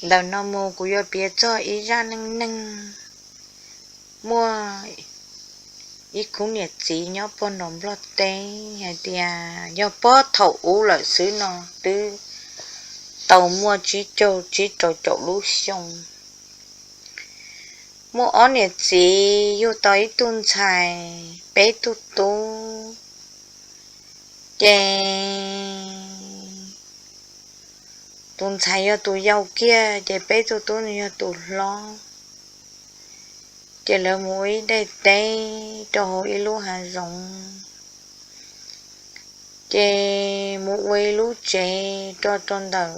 Ntawm no mus kuv yuav piav txog ib zaj neej neeg. Muaj ib khub niam txiv nyob puag nram Nplog teb hais tias yog puag thaum ub lawm xwb no twb tau muaj tsib caug tsib rau caum lub xyoo. Muaj ob niam txiv yug tau ib tug ntxhais peb tug tub, ces tus ntxhais yog tus yau kiag, ces peb tug tub yog tus hlob. Ces lawv mus ua ib daim teb rau hauv ib lub hav zoov, ces mus ua ib lub tsev rau rau ntawm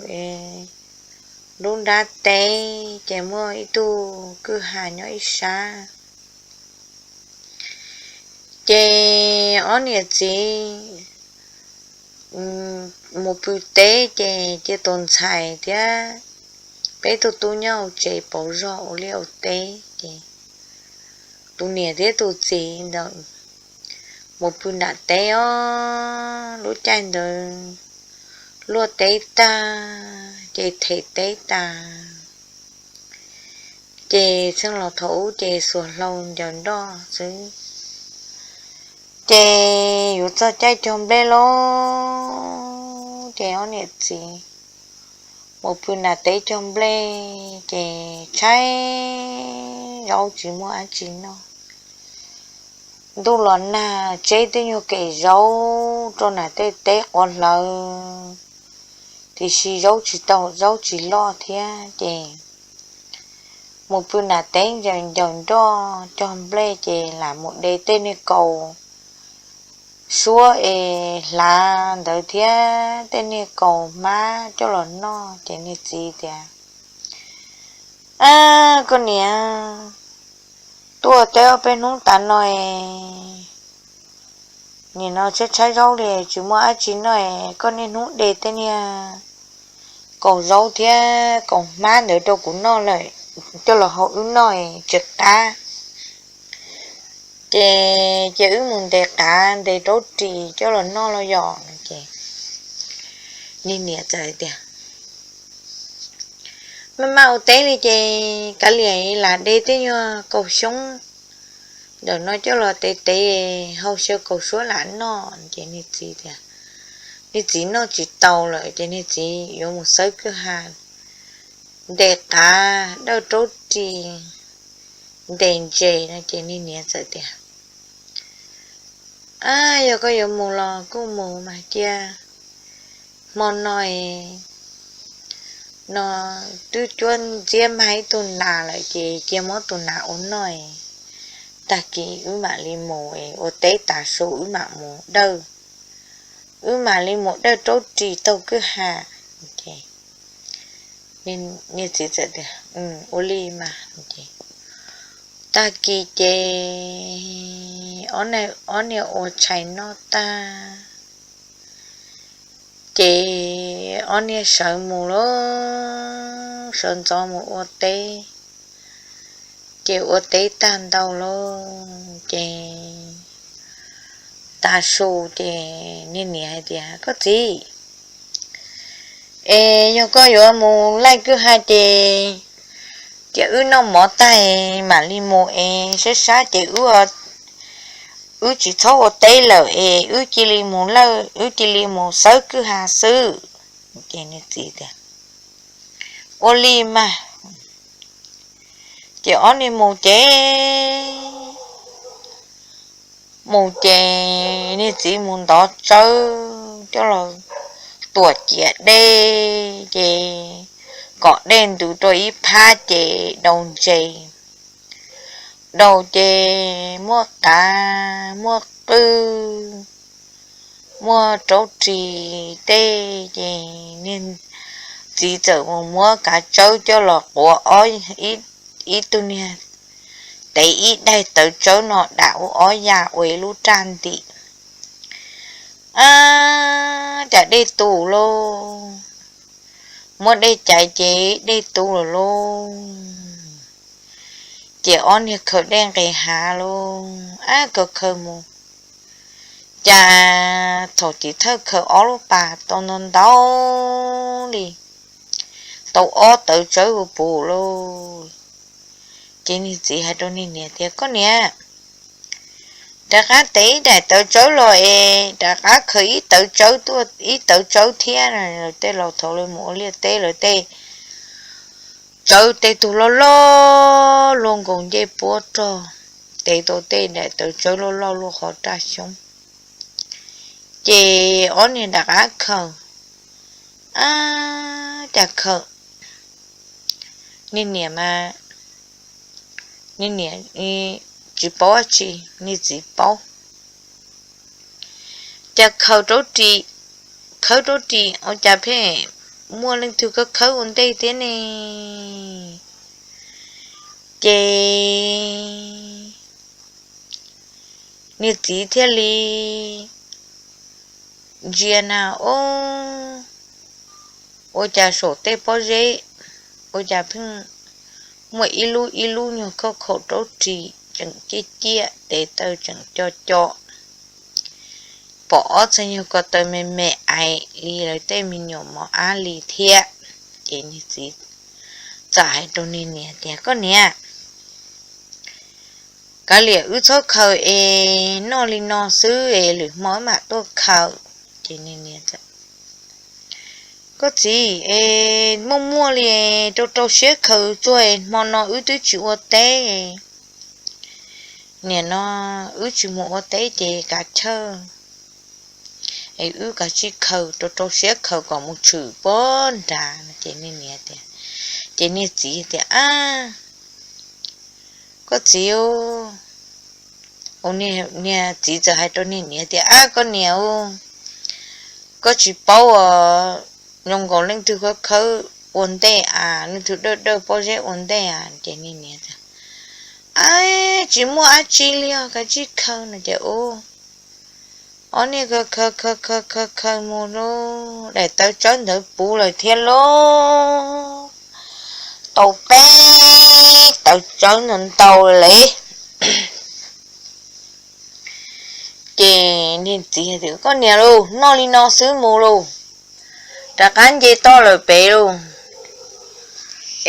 lub nrab teb, ces muaj ib tug kwj ha nyob ib sab. Ces ob niam txiv mus pw teb, ces cia tus ntxhais thiab peb tug tub nyob hauv tsev pauv zog ua liaj ua teb. Ces tus niam thiab tus txiv ntawd mus pw nram teb os. Lub caij ntawd luaj teb tag, ces them teb tas, ces txheej los thaum ub ces xuas hlau ncaws nroj xwb. Ces yuav txog caij cog nplej lawm, ces ob niam txiv mus pw nram teb cog nplej, ces tshaib zaub tsis muaj dab tsi noj. Ntuj los nag, tseb tej nyuag kem zaub rau nram tej teb quav hlawv, tiam sis zaub tsis tau, zaub tsis loj thiab. Ces mus pw nram teb ncaws nroj cog nplej, ces lam mus de tej niag kaus suab es hlav ntawd thiab tej niag kaus hmab coj los noj. Ces niag txiv tias, Ab, koj niam, tuaj teb ob peb hnub tas no es nim no tshaib tshaib zaub li tsis muaj dab tsi noj es koj niaj hnub de tej niag kaus zaub thiab kaus hmab ntawd rau kuv noj lawm, coj los hau wb noj es tsis qab. Ces cia wb mus ntes qav ntes raub ris coj los noj los yom. Ces niag niam txawm tias, Maj maj ua teb li ces kav liam lam de tej nyuag kaus xyoob ntawm no coj los tev tev hau xyaw kaus suab lam noj. Ces niag txiv tias, niag txiv noj tsis tau lawm ces niag txiv yuav mus xawb kwj ha ntes qav dawj raub ris ntes ntses no. Ces niag niam txawm tias, Ab, yog koj yuav mus los kuj mus mas, cia hmo no es no twb cuab ntxiab mag ib tug nas lawm ces cia muab tus nas ua noj es tag kis wb mam li mus es ua teb tas su wb mam mus dawj, wb mam li mus dawj raub ris taug kwj ha. Niag txiv txawm tias, Ua li mas. Tag kis ces ob niag ua tshais noj tag, ces ob niag sawv mus lauj, sawv ntxov mus ua teb. Ces ua teb tag ntau lauj, ces tav su ces niag niam hais tias, Koj txiv, es yog koj yuav mus laij kwj ha ces cia wb noj mov tag mam li mus es sab sab ces wb tsis txhob ua teb lawm es wb cia li mus lawj, wb cia li mus xawb kwj ha xwb. Ces niag txiv tias, Ua li mas. Ces ob niag mus ces mus ces niag txiv mus ntov tsawb coj los tuam ciav dej ces kom dej ntws rau ib phab ces daus ntses, daus ces muaj qav muaj qwj muaj raub ris tej ces niag txiv txawm mus muab kav tsawb coj los quav ib tug niag tev ib daig tawv tsawb no dam ua ob yam ua ib lub raj ntim. Ab, cas dej tu lauj, muab dej cais ces dej tu lawm lauj. Ces ob niag khaws dej nqis hav lauj, ab, khaws khaws mus, cas thaum chiv thawj khaws ob lub pas tau ntau ntau li, tau ob tawv tsawb puv puv lauj. Ces niag txiv hais rau niag niam tias, Koj niam, rov qab tev ib daim tawv tsawb los es rov qab khaws ib tawv tsawb tuaj, ib tawv tsawb thiab. Lawv tej laus thaum lawv mus ua liaj teb, lawv tej tsawb tej tug loj loj luaj nkaus ncej puab rog, tev tau tej daim tawv tsawb loj loj luaj qhov raj xyoob. Ces ob niag rov qab khaws, ab, cas khaws, niag niam mas, niag niam tsis paub dab tsi, niag txiv paub. Cas khaws rau ris, khawb rau ris ua cas pheej muaj leej twg khawb khawb ua ntej thiab ne. Ces niag txiv thiaj li ntsia na, ob, ua cas saum tej pob zeb ua cas pheej muaj ib lub ib lub nyuag khauj khaum raub ris tseem ciaj ciaj, tes taw tseem co co, pom ob txhais nyuag ko taw me me ais li lawv tej me nyuam mos ab li thiab. Ces niag txiv txawm hais rau niag niam tias, Koj niam, kav liam wb txhob khaws es noj li no xwb es lwm hmo wb mam tuaj khaws. Ces niag niam, Koj txiv, es muaj muaj li, rau rau siab khaws tsuag es hmo no wb twb tsis ua teb. Nim no wb tsis mus ua teb ces kav chawj es wb kav tsij khaws, rau rau siab khaws kom mus tshwm puag nrad. Ces niag niam tias, ces niag txiv tias, Ab, koj txiv, niag txiv txawm hais rau niag niam tias, Ab, koj niam, koj tsis paub os, zoo nkaus leej twg khawb khawb ua ntej as, leej twg dawj dawj pob zeb ua ntej as. Ces niag niam tias, Ab, tsis muaj dab tsi li os, kav tsij khaws no. Ces ub, ob niag khaws khaws khaws khaws khaws mus lauj, daim tawv tsawb ntawd puv lawm thiab lauj, tau peb tawv tsawb ntau ntau li. Ces niag txiv tias, Koj niam lauj, noj li no xwb mus lauj, rov qab nce toj lawm pem lauj,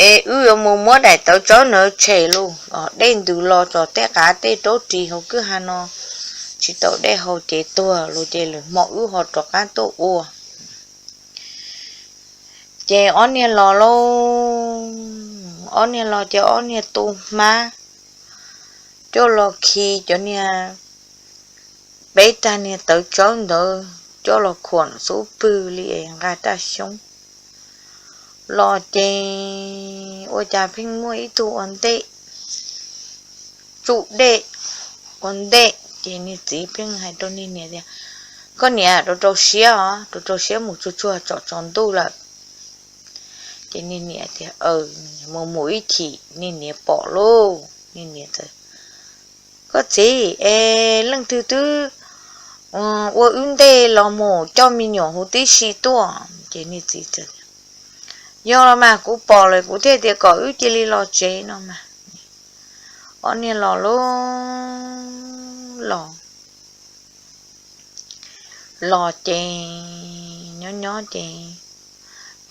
es wb yuav mus muab daim tawv tsawb ntawd tshem lauj, dej ntws los txog tej qav tej raub ris hauv kwj ha no tsis tau dej haus ces tuag lauj, ces lwm hmo wb ho rov qab tuaj ua. Ces ob niag los lauj, ob niag los ces ob niag tu hmab coj los khi cov niag peb tag niag tawv tsawb ntawd coj los khuam xub pwg li es nqa raj xyoob los ces ua cas pheej muaj ib tug ua ntej, tsuj dej ua ntej. Ces niag txiv pheej hais rau niag niam tias, Koj niam, rau rau siab os, rau rau siab mus tsuag tsuag tsom tsaus ntuj lawm. Ces niag niam tias, Mus mus ib chim niag niam pom lauj, niag niam tias, Koj txiv, es leej twg twb ua wb ntej los mus coj me nyuam huv tib si tuaj? Ces niag txiv tias, Yog los mas, kuv pom lawm kuv thiaj tias kom wb cia li los tsev no mas. Ob niag los lauj, los los ces nyob nyob ces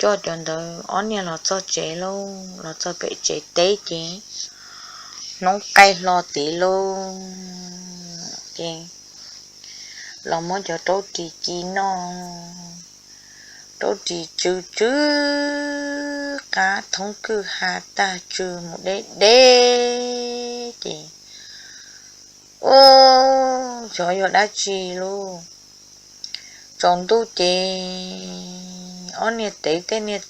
coj cov ntawd ob niag los txog tsev lauj, los txog pem tsev teb ces hnub qaij hlo tid lauj, ces los muab cov raub ris ci noj, raub ris tsw tsw qab thoob kwj ha tag, tsw mus deb deb ces, ub, xyov yog dab tsi lauj. Tsaus ntuj ces ob niag tev tej niag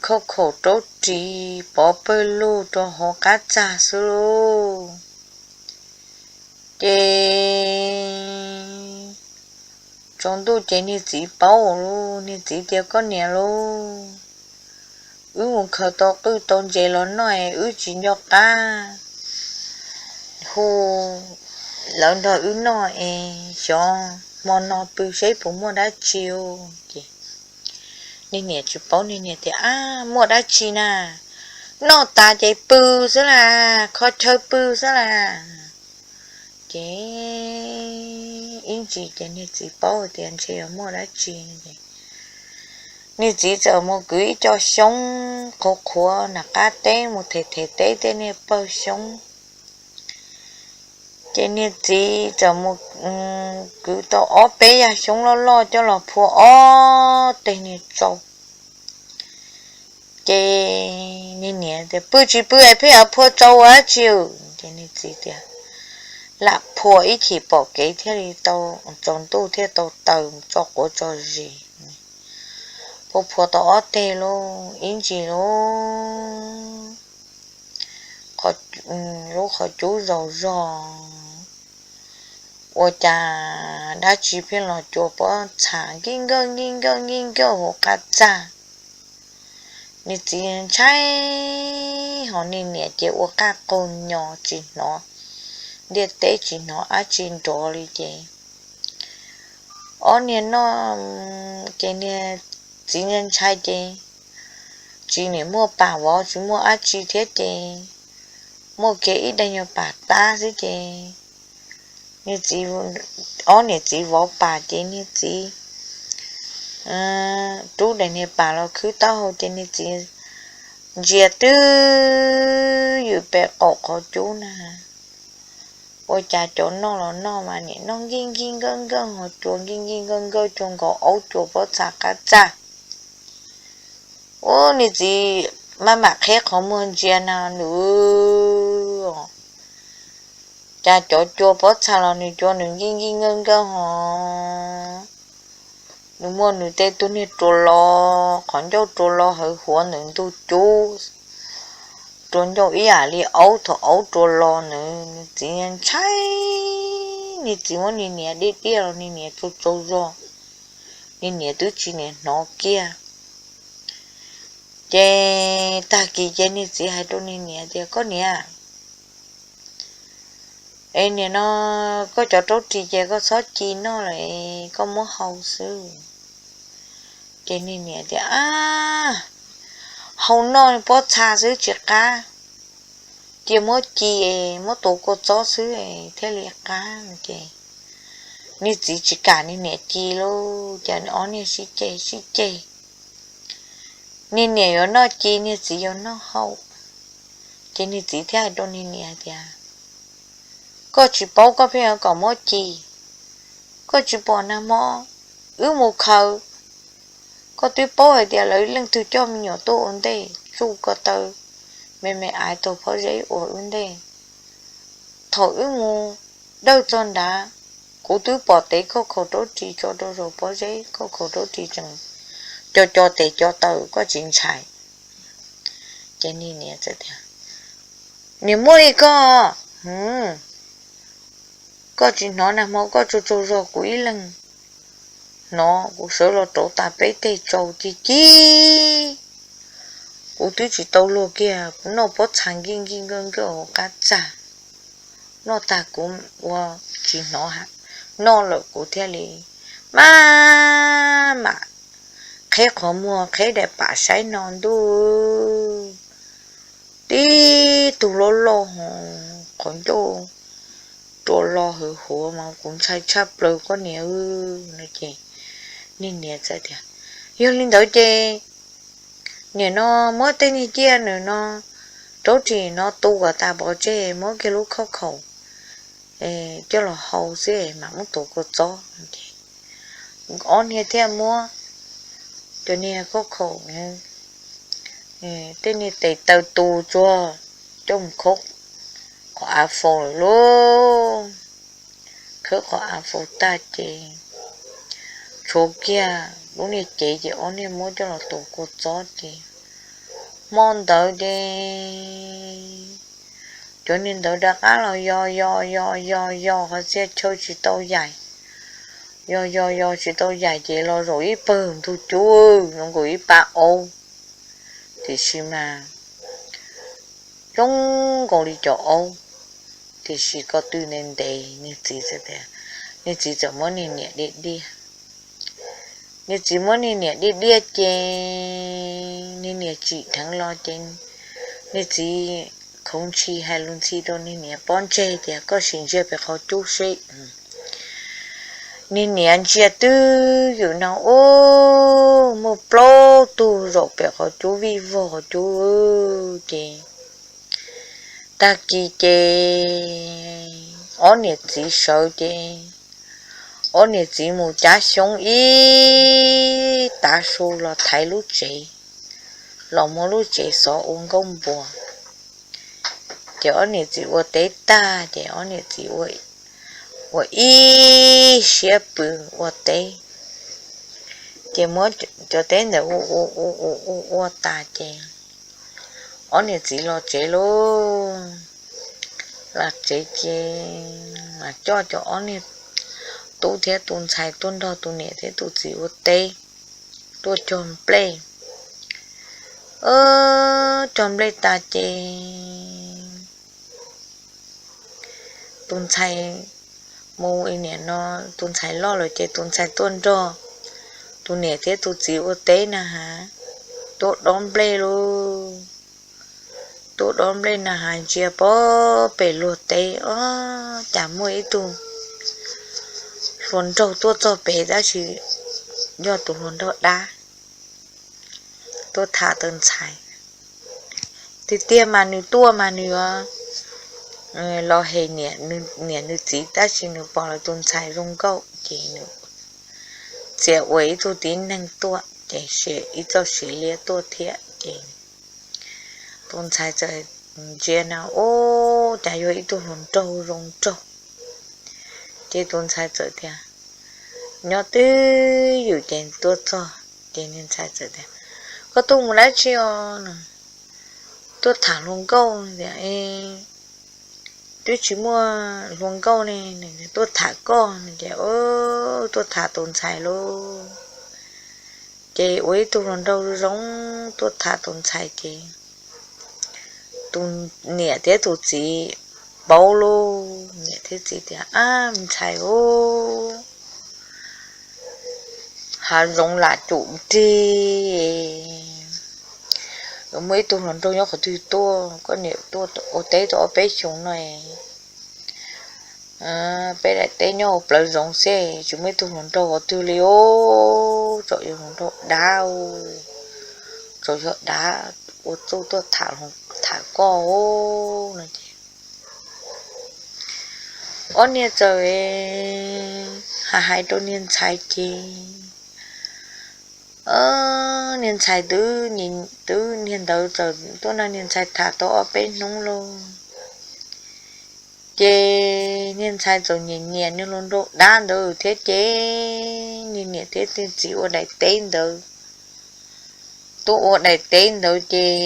khauj khaum raub ris pov pawg lug rau hauv qab txag xwb lauj. Ces tsaus ntuj ces niag txiv paub lauj, niag txiv tias, Koj niam lauj, wb mus khaws tau qwj tau ntses los noj es wb tsis nco qab hu lawv nrog wb noj es xyov hmo no pw seb puas muaj dab tsi. Ces niag niam tsis paub, niag niam tias, Ab, muaj dab tsi na, noj tas ces pw xwb las, kho chaw pw xwb las. Ces ib ntsis ces niag txiv paub tias ntshe yuav muaj dab tsi es Niag txiv txawm mus kwv ib co xyoob qhuav qhuav nram qab teb mus them them teb tej niag pawg xyoob. Ces niag txiv txawm mus kwv tau ob peb yag xyoob loj loj coj los phua ob teg niag tsau. Ces niag niam tias, Pw tsis pw es pheej yuav phua tsau ua dab tsi? Ces niag txiv tias, Lam phua ib chim pom kev thiaj li tau, tsaus ntuj thiaj tau taws tso quav tso zis. Phua phua tau ob teg lauj, ib ntsis lauj, lub qhov cub zaus zog, ua cas dab tsi pheej los cua pob txha nkij nkawj nkij nkawj nkij nkawj hauv qab txaj. Niag txiv ntshai, ho niag niam ces ua qaj qaug nyo tsis hnov ntiaj teb tsis hnov dab tsi nrov li ces ob niag noj, ces niag txiv ntshai ntshai ces tsis nim muaj pam vov tsis muaj dab tsi thiab ces muaj kiag ib daim nyuag pam tab xwb ces niag txiv, ob niam txiv vov pam ces niag txiv rub daim niag pam los khwb taub hau ces niag txiv ntsia twb ywm pem qaum qhov cub na. Ua cas cov noj los noj mas nim noj nkij nkij nkawj nkawj ho cua nkij nkij nkawj nkawj cua nkaus aub cua pob txha qab txaj. Ub, niag txiv maj mam qheb qhov muag ntsia na nws, cas cov cua pob txha los nws cua nws nkij nkij nkawj nkawj ho nws muaj nws tej tug niag rua lo, qhov ncauj rua lo hawv huav ntawm ntug cub, rua ncauj ib yam li aub thaum aub rua lo ntawd. Niag txiv ntshai, niag txiv muab niag niam diaj diaj los niag niam tsaug tsaug zog, niag niam twb tsis nim hnov kiag. Ces tag kis ces niag txiv hais rau niag niam tias, Koj niam, es nim no koj cov raub ris ces koj txhob ci noj lawm, koj muab hau xwb. Ces niag niam tias, Ab, hau noj pob txha xwb tsis qab, cia muab ci es muab tua kua txob xwb thiaj li qab. Ces niag txiv tsis kam niag niam ci lauj, ces ob niag sib ceg sib ceg. Niag niam yuav noj ci, niag txiv yuav noj hau. Ces niag txiv thiaj hais rau niag niam tias, Koj tsis paub koj pheej yuav kom muab ci, koj tsis pom nag hmo wb mus khaws, koj twb paub hais tias lawv leej twg coj me nyuam tuaj ua ntej tsuj ko taw me me aiv taug pob zeb ua wb ntej. Thaum wb mus dawj txog nrad, kuv twb pom tev khauj khaum raub ris tso rau saum pob zeb, khauj khaum raub ris tseem co co tes co taw, koj tsis ntshai. Ces niag niam txawm tias, Niam muab li koj, koj tsis hnov nag hmo koj tsaug tsaug zog kuv ib leeg hnov, kuv sawv los rauv tas peb teg tsau ci ci, kuv twb tsis tau luag kiag, kuv noj pob txha nkij nkij nkawj nkawj hauv qab txaj, noj tag kuv ua tsis hnov, noj lawm kuv thiaj li maj mam qheb qhov muag qheb daim pam saib no ntuj, tib tug loj loj ho qhov ncauj rua lo hwv huav mas kuv ntshai tshaj plaws koj niam no. Ces niag niam txawm tias, Yog li ntawd ces nim no muab tej niag ciaj nws no, raub ris no tu kom tas pov tseg, muab kiag lub khauj khaum coj los hau xwb mam muab tua kua txob. Ob niag thiaj muab cov niag khauj khaum, tej niag tes taw tu tsuag coj mus khawb qhov av faus lawm lauj. Khawb qhov av faus tag ces tshuav kiag lub niag cev ces ob niag muab coj los tua kua txob ces hmo ntawd ces cov niag ntawd rov qab los yos yos yos yos yos qhov txhia chaw tsis tau yaim, yos yos yos tsis tau yaim ces los zaum ib pawg ntug cub zoo nkaus ib pab aub, tiam sis mas zoo nkaus li cov aub, tiam sis ko tw ntev ntev. Niag txiv txawm tias, niag txiv txawm muab niag niam diaj diaj. Niag txiv muab niag niam diaj diaj ces niag niam tsim dheev los ces niag txiv khoov ntshis hais lus ntxhi rau niag niam pob ntseg tias, Koj sim ntsia pem qhov cub seb. Niag niam ntsia twj ywm no ub, muaj plaub tug zaum pem qhov cub vij vog qhov cub ces tag kis ces ob niam txiv sawv ces ob niam txiv mus cav xyoob ib tav su los thaiv lub tsev, los muab lub tsev xov ua nkauj npuas. Ces ob niam txiv ua teb tag ces ob niam txiv ua ib siab pw ua teb. Ces muab cov teb ntawd ua ua ua ua ua tas ces ob niam txiv los tsev lauj. Los tsev ces mas coj cov ob niag tub thiab tus ntxhais tuaj nrog tus niam thiab tus txiv ua teb, tuaj cog nplej. Cog nplej tas ces tus ntxhais mus, niam no tus ntxhais loj lawm ces tus ntxhais tuaj nrog tus niam thiab tus txiv ua teb na has, tuaj dob nplej lauj. Tuaj dob nplej na has ntsia pem luag teb ob, cas muaj ib tug hluas nraug tuaj txog pem tab sis yog tus hluas nraug dab tuaj tham tus ntxhais. Tiag tiag mas nws tuaj mas nws yuav los hem niam nws txiv tab sis nws pom lawv tus ntxhais zoo nkauj ces nws txia ua ib tug tib neeg tuaj ces ib txoj siv liab tuaj thiab ces tus ntxhais txawm ntsia na ub, cas yog ib tug hluas nraug zoo nraug. Ces tus ntxhais txawm tias, nyob twj ywm ces tuaj txog ces niag ntxhais txawm tias, koj tuaj mus dab tsi os? Tuaj tham hluas nkauj. Tias, twb tsis muaj hluas nkauj ne, tuaj tham koj. Ces tuaj tham tus ntxhais lauj. Ces ua ib tug hluas nraug zoo tuaj tham tus ntxhais ces tus niam thiab tus txiv paub lauj. Niam thiab txiv tias, ab ntxhais ub, hav zoov lam cum rig, muaj ib tug hluas nraug nyob qhov twg tuaj, koj niam tuaj ua teb tau ob peb xyoos no, peb daim teb nyob ua plawv zoov xwb tsis muaj ib tug hluas nraug qhov twg li os, tsuas yog hluas nraug dab, tsuas yog dab ua txuj tuaj tham koj no ces ob niag txawm hais hais rau niag ntxhais ces niag ntxhais twb, twb niag ntawd txawm tuaj nrog niag ntxhais tham tau ob peb hnub lauj. Ces niag ntxhais txawm nyiam nyiam niag hluas nraug dab ntawd thiab ces niag niam thiab niag txiv ua daim teb ntawd, tuaj ua daim teb ntawd ces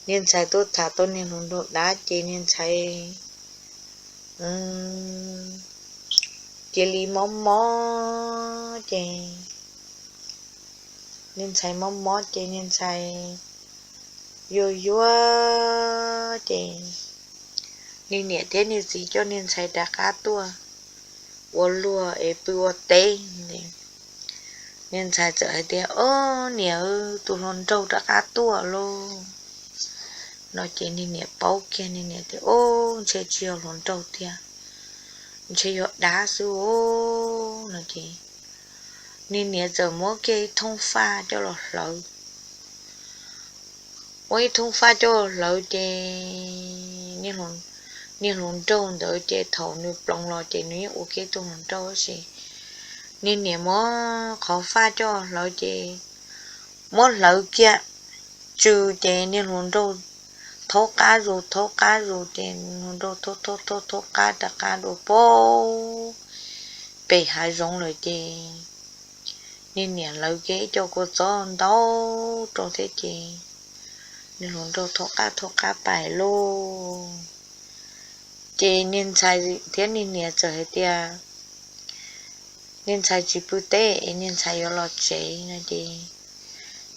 niag ntxhais tuaj tham tau niag hluas nraug dab ces niag ntxhais cia li mob mob ces niag ntxhais mob mob ces niag ntxhais yuag yuag ces niag niam thiab niag txiv coj niag ntxhais rov qab tuaj ua luag es pw ua teb. Niag ntxhais txawm hais tias, ob niam, tus hluas nraug rov qab tuaj lauj no ces niag niam paub kiag, niag niam tias, ob ntshe tsis yog hluas nraug tiag, ntshe yog dab xwb os no ces niag niam txawm muab kiag ib thooj faj coj los hlawv. Muab ib thooj faj coj los hlawv ces niag hluas nraug ntawd ces thaum nws ploov los ces nws yeej ua kiag tus hluas nraug tab sis niag niam muab qhov faj coj los hlawv ces muab hlawv kiag tsw ces niag hluas nraug thaub qab zus thaub qab zus ces hluas nraug thaub thaub thaub qab rov qab dua pem hav zoov lawm ces niag niam lawv kiag ib co kua txob ntau rau thiab ces niag hluas nraug thaub qab thaub qab pais lauj. Ces niag ntxhais thiab niag niam txawm hais tias niag ntxhais tsis pw teb es niag ntxhais yuav los tsev no ces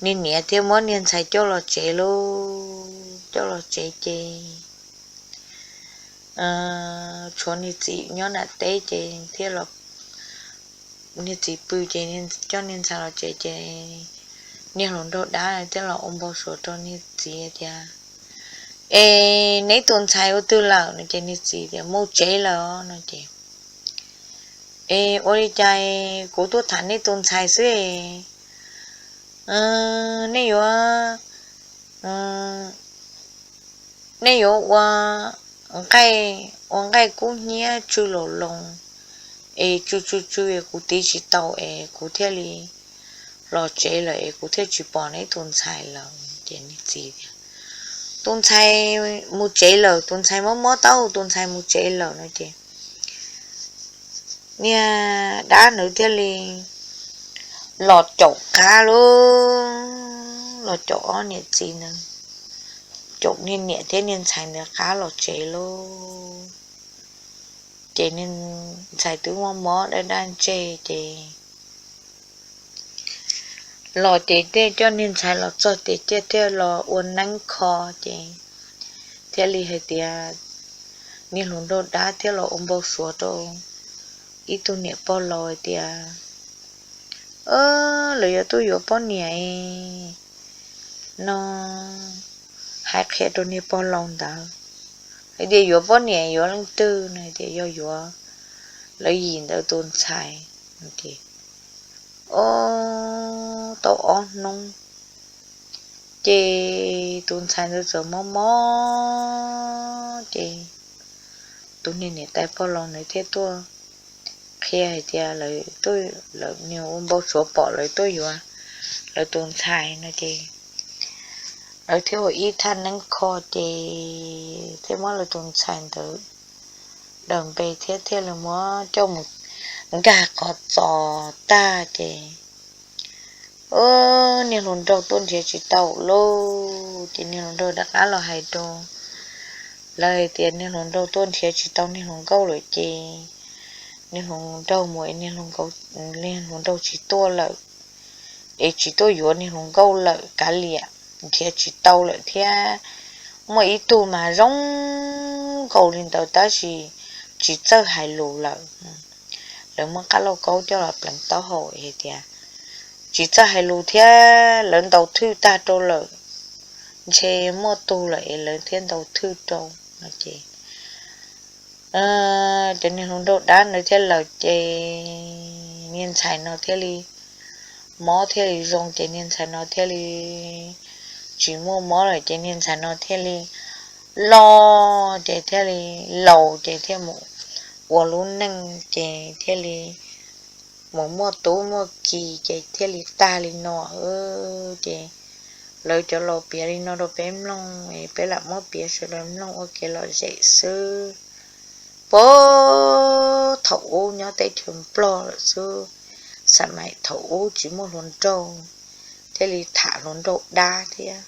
niag niam thiaj muab niag ntxhais coj los tsev lauj. Coj los tsev ces tshuav niag txiv nyob nram teb ces thiaj, niag txiv pw ces coj niag ntxhais los tsev ces niag hluas nraug dab thiaj los ua npau suav rau niag txiv tias Es neb tus ntxhais ua twg lawm no ces niag txiv tias mus tsev lawm no ces, es ua li cas kuv tuaj tham nej tus ntxhais xwb, nej yuav, nej yuav ua nqaij, ua nqaij kub hnyiab tsw laus loos, es tsw tsw tsw kuv tiv tsis tau es kuv thiaj li los tsev lawm es kuv thiaj tsis pom neb tus ntxhais lawm. Ces niag txiv tias, tus ntxhais mus tsev lawm, tus ntxhais mob mob taub hau, tus ntxhais mus tsev lawm no ces niag dab ntawd thiaj li los caum qab lauj, los caum ob niam txiv ntawd, caum niag niam thiab niag ntxhais ntawd qab los tsev lauj. Ces niag ntxhais twb mob mob daj daj ntseg ces los ces thiaj coj niag ntxhais los txog ces thiaj los ua neeb kho ces thiaj li hais tias, niag hluas nraug dab thiaj los ua npau suav rau ib tug niam pog laus hais tias, lawv yuav tuaj yuav poj niam no, hais qhia rau niag pog laus ntawd hais tias yuav poj niam yuav leej twg no hais tias yog yuav lawv yim ntawd tus ntxhais. Ces ob, tau ob hnub ces tus ntxhais ntawd txawm mob mob ces tus niag niam tais pog laus ntawd thiaj tuaj qhia hais tias lawv, lawv niag ua npau suav pom lawv tuaj yuav lawv tus ntxhais no ces lawv thiaj ua ib thaj neeb kho ces thiaj muab lawv tus ntxhais ntawd daws npe thiab thiaj li muab coj mus nkag qhov txos tag ces niag hluas nraug tuaj nrhiav tsis tau lauj. Ces niag hluas nraug rov qab los hais rau lawv hais tias niag hluas nraug tuaj nrhiav tsis tau niag hluas nkauj lawm ces niag hluas nraug mus es niag hluas nraug tsis tuaj lawm, es tsis tuaj yuav niag hluas nkauj lawm kav liam, nrhiav tsis tau lawm thiab. Muaj ib tug mas zoo nkaus li ntawd tab sis tsis txawj hais lus lawm. Lawv muab qab lauj kaub coj los pleev taub hau hais tias tsis txawj hais lus thiab lawv ntaus thwj tag rau lawm, ntshe muaj tug lawm es lawv thiaj ntaus thwj rau no ces cov niag hluas nraug dab ntawd thiaj lawm ces niag ntxhais no thiaj li mob thiaj li zoo ces niag ntxhais no thiaj li tsis muaj mob lawm ces niag ntxhais no thiaj li loj ces thiaj li laus ces thiaj mus ua lub neej ces thiaj li mus muaj tub muaj ki ces thiaj li tag li no. Ces lawv cov laus piav li no rau peb mloog es peb lam muab piav sawv daws mloog ua kev lom zem xwb. Puag thaum ub nyob teb chaws Nplog lawm xwb, xam mais thaum ub tsis muaj hluas nraug thiaj li tham hluas nraug dab thiab.